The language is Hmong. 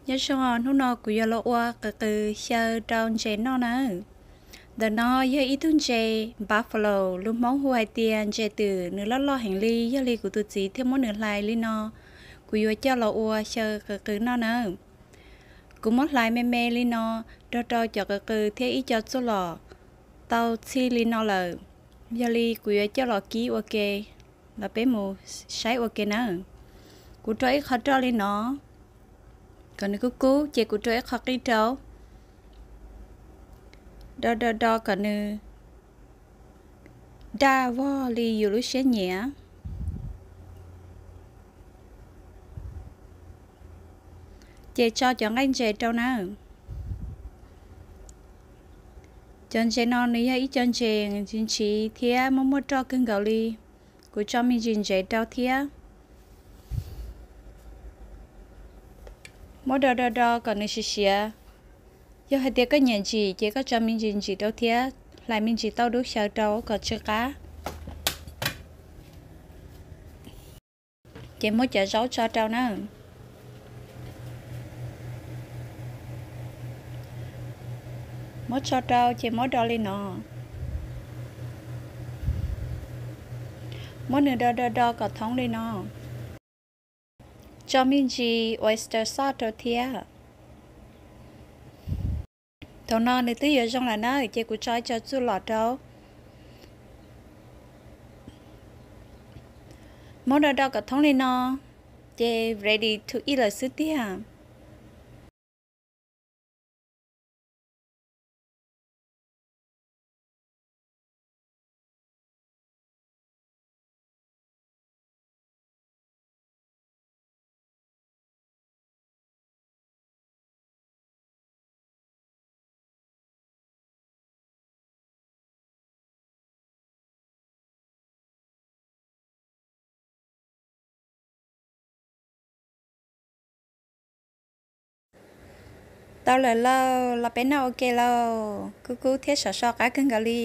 Nyob zoo, hnub no kuv yuav los ua qws qws xyaw rau ntses noj nawb. Ntawm no yog ib tug ntses buffalo, lus Hmoob hu hais tias ntses twm, nws loj loj heev li, yog li kuv tus txiv thiaj muab nws hlais li no. Kuv yuav coj los ua xyaw qws qws noj nawb. Kuv muab hlais me me li no, rau rau cov qws qws thiab ib co txuj lom tau txhij li no lawm. Yog li kuv yuav coj los kib ua ke, los peb mus saib ua ke nawb. Kuv rau ib qho roj li no, kom nws kub kub, ces kuv rau ib qho qij rau. Do do do kom nws daj vog li yus lub siab nyiam. Ces tso cov nqaij ntses rau nawb. Cov ntses no nws yog ib co ntses ntshiv ntshiv thiab muaj muaj roj kawg nkaus li. Kuv tso me ntsis ntsev rau thiab. Muab do do do kom nws siav siav. Yog hais tias koj nyiam ntsim ces koj tso me ntsis ntsim rau thiab, hlais me ntsis tauj dub xyaw rau kom tsw qab. Ces muab cov zaub tso rau nawb. Muab tso rau ces muab do li no. Muab nws do do do kom thoob li no. Tso me ntsis oyster sauce rau thiab. Thaum no nws twb yuav zoo lawm nawb, ces kuv tso ib co txuj lom rau. Muab do do kom thoob li no, ces ready to eat lawm xwb tiag. Tau lawm lauj, los peb noj ua ke lauj, kub kub thiab sov so qab kawg nkaus li.